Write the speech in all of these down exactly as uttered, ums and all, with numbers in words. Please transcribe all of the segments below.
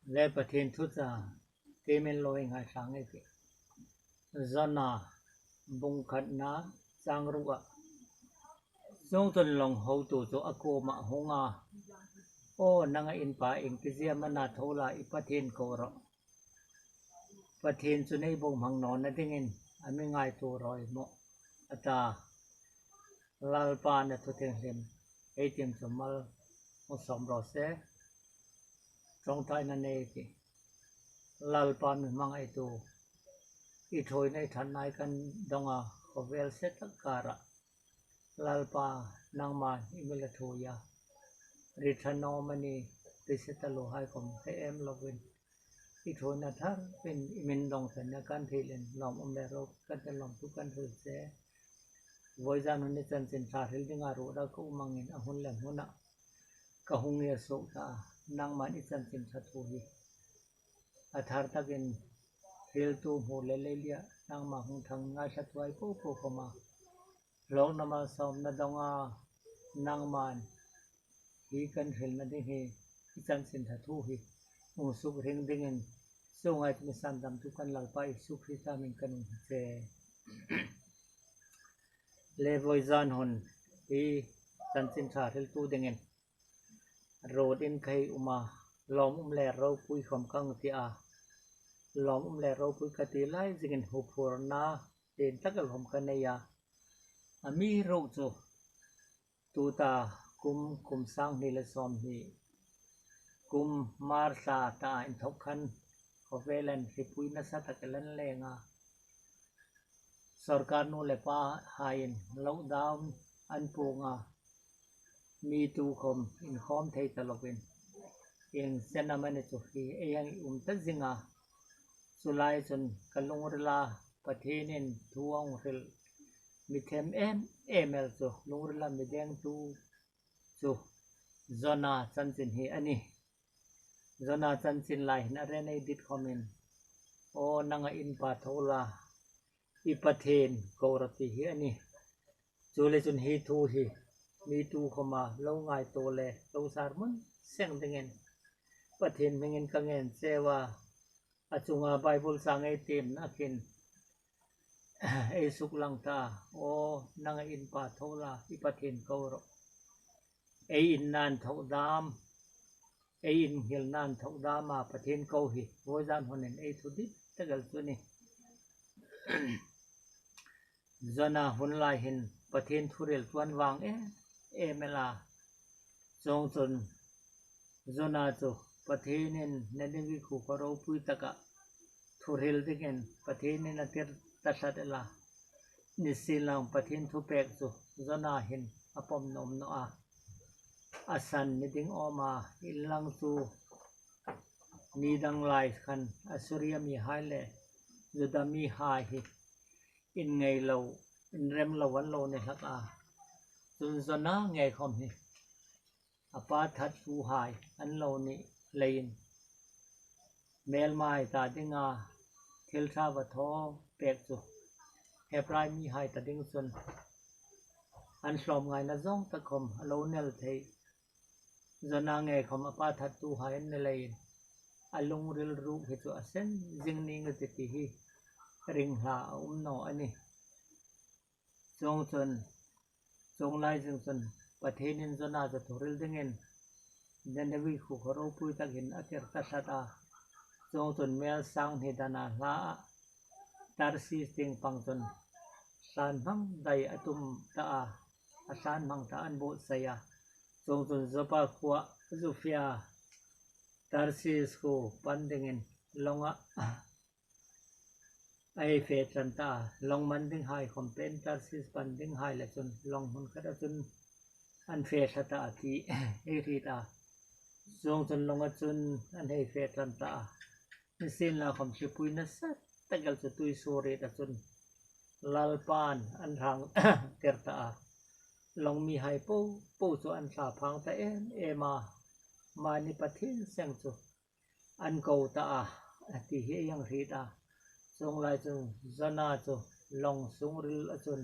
Le Pathien thuchah tiem inla ngaithla ei tih. Jona bung khatna chang ruk a. Chuongchun lawng hotu chu a kuomah a hung a, "Aw, nanga inpa, iengtizie am a na tho la, i Pathien ko rawh. Pathien chun ei bohmang nawna dingin a mi ngaituo rawi maw," a ta. Lalpan a thu thienghlim ei tiem chu mal hung sawm raw se. Ṭawngṭaina nei ei tih. Lalpa, mi hmangaitu, i ṭhuoina i ṭhatna kan dong a, khawvel se tak karah, Lalpa, nangma i mi la ṭhuoi a, ri ṭha naw mani, ri se taluohai khawm hre em lovin, i ṭhuoina thar peiin i mi dong ṭanna kan hrilin lawmum le ropui kan ti, lawmthu kan hril che. Vawizan hun i chanchin ṭha hril dinga ruot ka um angin a hun le hmuna ka hung ngir suok ta a, nangman i chanchin ṭha thu hi a thar takin hriltu hmu le leilia nangma hung ṭhang ngaithlatuhai popo khawma hlawkna malsawmna dong a, nangman hi kan hrilna ding hi, i chanchin ṭha thu hi hung suk ring dingin, chuonga mi sandamtu kan Lalpa Isu Krista hmingin kan hung che. Le vawizan hun hi chanchin ṭha hriltu dingin ruotin ka hei um a, lawmum le ropui khawm ka hang ti a, lawmum le ropui ka ti lai zingin huphurna tien tak el khawm ka nei a. Amiruokchu tuta kum, kum sang hni le sawmhni, kum March thla ta inthok khan khawvelin hripui nasa tak el an leng a. Sawrkar nu le pahaiin lockdown an puong a, mi tu khawm inkhawm thei ta lovin, ieng chen am a ni chu hi ei hang um ta zing a. Chu lai chun ka lungrila Pathienin thu a hung hril, mi them em em el chu, lungrila mi dengtu chu Jona chanchin hi a nih. Jona chanchin lai hin a ren ei dit khawmin, "Aw, nanga inpa tho la, i Pathien ko rawh," ti hi a nih. Chuleiin chun hi thu hi mi tu khawma lo ngaituo le lo sermon seng dingin Pathien hmingin ka ngen cheu a. A chunga Bible chang ei tiemna khin ei suklang ta. "Aw, nanga inpa tho la, i Pathien ko rawh." Ei inna inthok dam, ei inhrilna inthok dama Pathien ko hi vawizan hunin ei thu dit tak el chu a nih. Jona hun lai hin Pathien thu hril chu an vang em em el a. Chuongchun Jona chu Pathienin Ninevi khuo khaw ropui taka thu hril dingin Pathienin a tir ta tlat el a. Nisienlakhawm Pathien thupek chu Jona hin a pawm nuom naw a. A san ni ding awm a, inlang chu ni dang lai khan Assuria mihai le Juda mihai hi inngei lo, inrem lo an lo ni hlak a. Chun Jona ngei khawm hi a pa thattuhai an lo ni leiin, hmelmahai ta dinga thil ṭha va thaw pek chu Hebrai mihai ta ding chun an hlawm ngaina zawng tak khawm a lo nel thei. Jona ngei khawm a pa thattuhai an ni leiin a lungril ruok hi chu a sen zing ning a tih ti hi ringhla a um naw a nih. Chuongchun, chuong lai zing chun Pathienin Jona chu thu hril dingin Ninevi khuo khaw ropui takin a tir ta tlat a. Chuongchun hmel sang hni dana hla a, Tarsis tieng pang chun thlânhmang dai a tum ta a, a thlânhmang ta an buotsai a. Chuongchun Joppa khuoa zu fie a, Tarsis khuo pan dingin lawnga a hei fe tlan ta a. Lawng man dinghai khawm pei, Tarsis pan dinghai le chun lawng hmun khata chun an fe thla ta a ti ei hriet a. Chuongchun lawnga chun an hei fe tlan ta a. Nisienlakhawm hripui nasa tak el chu tuisuorieta chun Lalpan an hrang tir ta a. Lawng mihai popo chu an thlaphang ta em em a. Mani Pathien seng chu an ko ta a, a ti hi ei hang hriet a. Chuong lai chun Jona chu lawng sungrila chun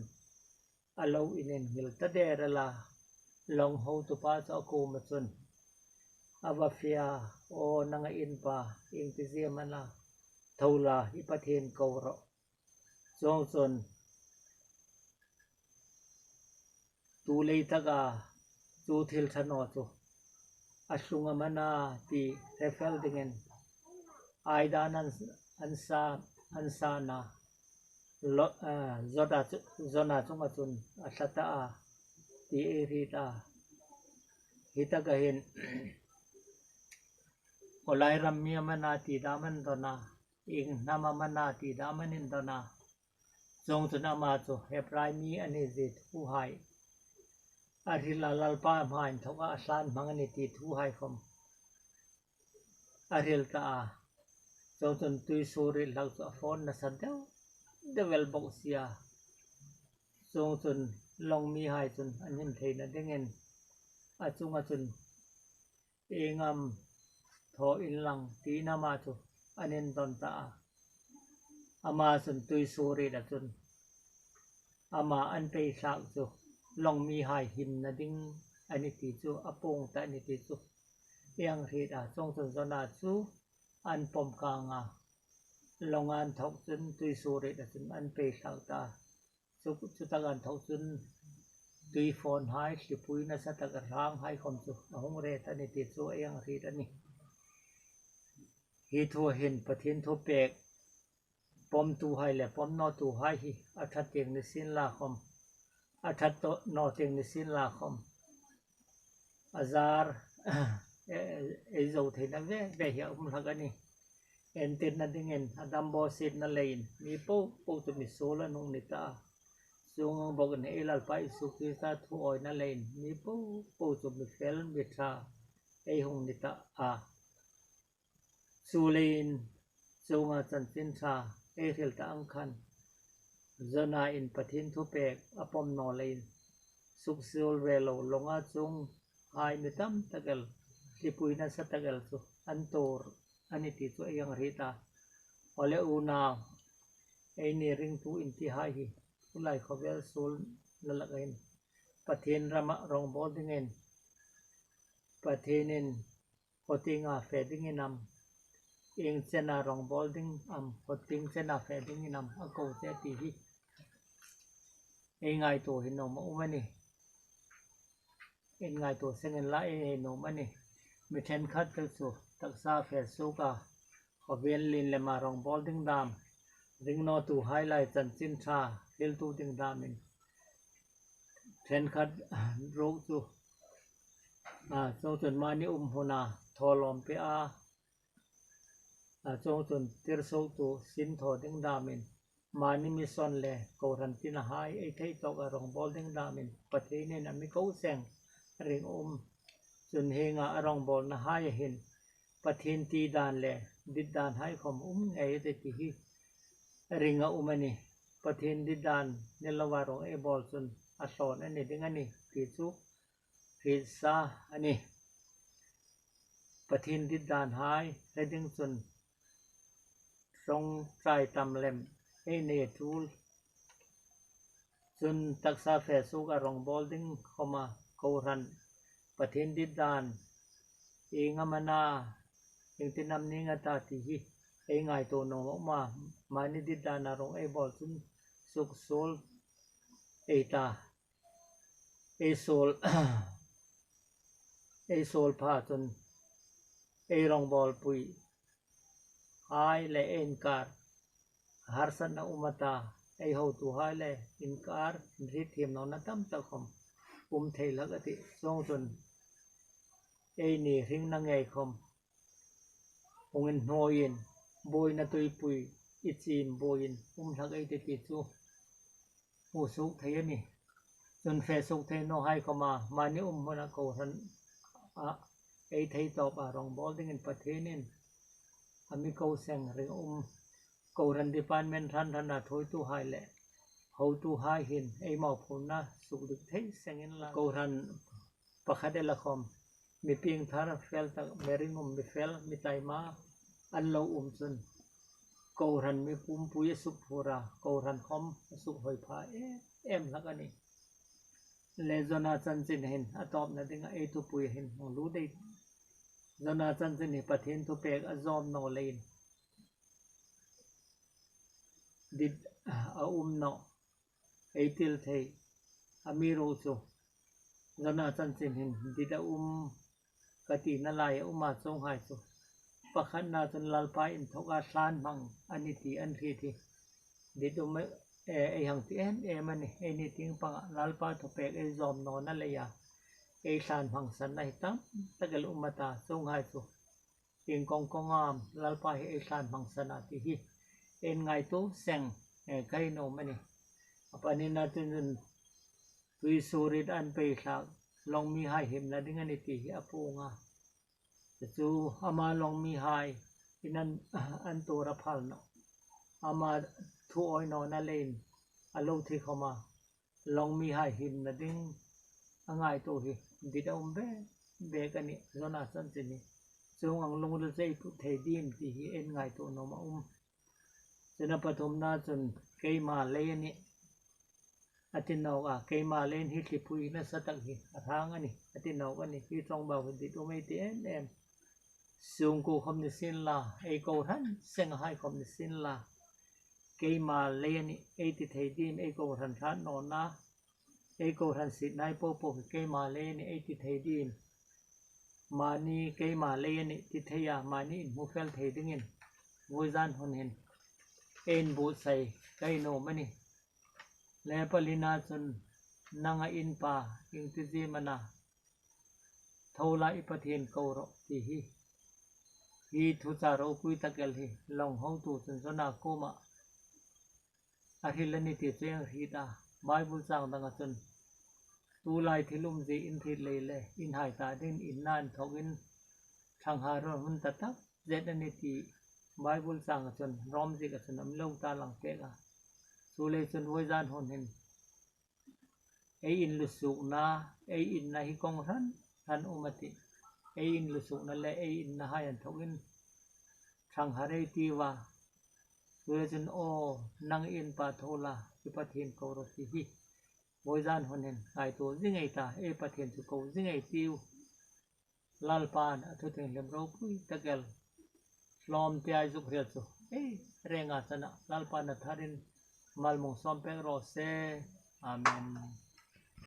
a lo ininhil ta der el a. Lawng hotupa chu a kuoma chun, a va fe a, aw nanga inpa, ieng ti zie am a na, tho la, i Pathien ko rawh. Chuongchun, tu lei taka chu thil ṭha naw chu a tlung am a na ti hre fel dingin, aidan an, an sa, an sa na, lo, eh, Jona chu, Jona chunga chun a thla ta a, ti ei hriet a. Hi taka hin, khawlai ram mi am a na ti dam an dawn a, ieng hnam am a na ti dam an indawn a. Chuongchun ama chu Hebrai mi a ni zie thuhai a hril a, Lalpa hmaa inthoka a hlan hmang a nih ti thuhai khom a hril ta a. Chuongchun tuisuoriet hlak chu a fawn nasa deu deu el bawk si a. Chuongchun lawng mihai chun an him theina dingin a chunga chun ieng am thaw inlang tiin ama chu an indawn ta a. Ama chun tuisuoriet a chun ama an pei hlak chu lawng mihai himna ding a nih ti chu a puong ta a nih ti chu ei hang hriet a. Chuongchun Jona chu an pawm kang a, lawnga inthok chun tuisuoriet a chun an pei hlak ta a. Chu, chutaka inthok chun tuifawnhai, thlipui nasa tak ranghai khom chu a hung re ta a nih ti chu ei hang hriet a nih. Hi thua hin Pathien thupek pawmtuhai le pawm nawtuhai hi a ṭha tieng ni sien la khom, a ṭha tawh naw tieng ni sien la khom, a zar, e, e, ei zo theina ve ve hi a um hlak a nih. Entirna dingin a dam bawsietna leiin mi po po chu misuol an hung ni ta a. Chuong ang bawkin ei Lalpa Isu Krista thu awina leiin mi po po chu mi fel mi ṭha ei hung ni ta a. Chuleiin chunga chanchin ṭha ei hril ta ang khan, Jona in Pathien thupek a pawm naw leiin suksuol ve lo lawnga chunghai mi tam tak el, thlipui nasa tak el chu an tuor a nih ti chu ei hang hriet a. Awle unau, eini ringtu intihai hi tulai khawvel suolna laka hin Pathien rama rawngbawl dingin Pathienin khawtienga fe dingin am, ieng chena rawngbawl ding am, khawtieng chena fe dingin am a ko che ti hi ei ngaituo hi nuom a um a nih. Ei ngaituo seng inla ei nuom a nih. Mi ṭhenkhat chu taksa fe suoka, khawvel lien lema rawngbawl ding dam, ring nawtuhai lai chanchin ṭha hriltu ding damin ṭhenkhat ruok chu, a, chuongchun mani um hmuna thawlawm pe a, a, chuongchun tirsuoktu sin thaw ding damin mani mission le kohran tinahai ei thei tawka rawngbawl ding damin Pathienin a mi ko seng ring um. Chun hienga a rawngbawlnahai a hin Pathien ti dan le dit danhai khom um ngei a tih ti hi ring a um a nih. Pathien dit dan ni loa rawng ei bawl chun a hlawn a ni ding a nih ti chu hriet sa a nih. Pathien dit danhai hre ding chun ṭawngṭai tam lem ei nei a ṭul. Chun taksa fe suoka rawngbawl ding khoma kohran Pathien dit dan ieng am a na, ieng tin am ning a ta ti hi ei ngaituo nuom a um a, mani dit dana rawng ei bawl chun suksuol ei ta. Ei suol, ei suol pha chun ei rawngbawlpuihai le ei inkar harsatna um a ta, ei hotuhai le inkar inhrietthiem nawna tam tak khom um thei hlak a tih. Chuongchun eini hringna ngei khom hung inhnuoiin, buoina tuipui i chim buoiin um hlak ei tih ti chu hmu suok thei a nih. Chun fe suok thei nawhai khoma mani um hmuna kohran a ei thei tawpa rawngbawl dingin Pathienin a mi ko seng ring um. Kohran department hran hrana thuoituhai le hotuhai hin ei mawphurna sukdik thei seng inla, kohran pakhat ela khom mi piengthar fel tak, mi ringum, mi fel, mi taima an lo um chun kohran mi pumpui a sukphur a, kohran khom a sukhoi pha em em hlak a nih. Le Jona chanchin hin a tawpna dinga ei thupui hin hung lut ei, Jona chanchin hi Pathien thupêk a zâwm naw leiin dit a um nawh. Ei hril thei a mi ro chu Jona chanchin hin dit a um ka tina lai a um a, chuonghai chu pakhatna chun Lalpa inthawka thlân hmang a nih ti an hriet hi dit um ei hang ti em em a nih. Eini tieng panga Lalpa thupêk ei zâwm nawna leia ei thlân hmangsanna hi tamtak el um a ta, chuonghai chu ieng kawng kawng am Lalpa hi ei thlân hmangsan a ti hi ei ngaituo seng ka nuom a nih. A pahnina chun tuisuoriet an pei thlâk, lawng mihai himna ding a nih ti hi a puong a. Chu chu ama lawng mihai in an tuor a phal nawh. Ama thu awi nawna leiin a lo thi khawm a, lawng mihai himna ding a ngaituo hi dit a um bêk bêk a nih Jona chanchin hi. Chuong ang lungril chu ei put thei diem ti hi ei ngaituo nuom a um. Chun a pathumna chun keima lei a nih a ti nawk a, keima leiin hi thlipui nasa tak hi a hrâng a nih a ti nawk a nih. Hi ṭawngbau hi dit um ei ti em em. Sungkuo khawm ni sienla, ei kohran senghai khawm ni sienla, keima lei a nih ei ti thei diem? Ei kohran hrât nawna, ei kohran sietnahai po po hi keima lei a nih ei ti thei diem? Mani keima lei a nih ti thei a, mani inhmu fel thei dingin vawizân hun hin ei inbuotsai ka nuom a nih. Le palina chun, nanga inpa ieng ti zie am a na, tho la, i Pathien ko rawh ti hi. Hi thuchah ropui tak el hi lawng hotu chun Jona kuomah a hril a nih ti chu ei hriet a. Bible châng danga chun, tulai thil umzie in hriet lei le in hai ta dingin inna inthawkin thangharhai hung ta takzet a nih ti Bible chânga chun, Rom zieka chun a mi lo ta lang pêk a. Chuleiin chun vawizân hun hin ei inlusuokna, ei inna hi kawng hran hran um a tih. Ei inlusuokna le ei innahai inthawkin thangharhai ei tiu a. Chuleiin chun, aw, nang inpa tho la, i Pathien ko rawh ti hi vawizân hun hin ngaituo zing ei ta, ei Pathien chu ko zing ei tiu. Lalpain a thu thienghlim ropui tak el hlawm ti ei zuk hril chu ei rênga chana Lalpain a tharin mal mi sâwm pêk raw se. Amen.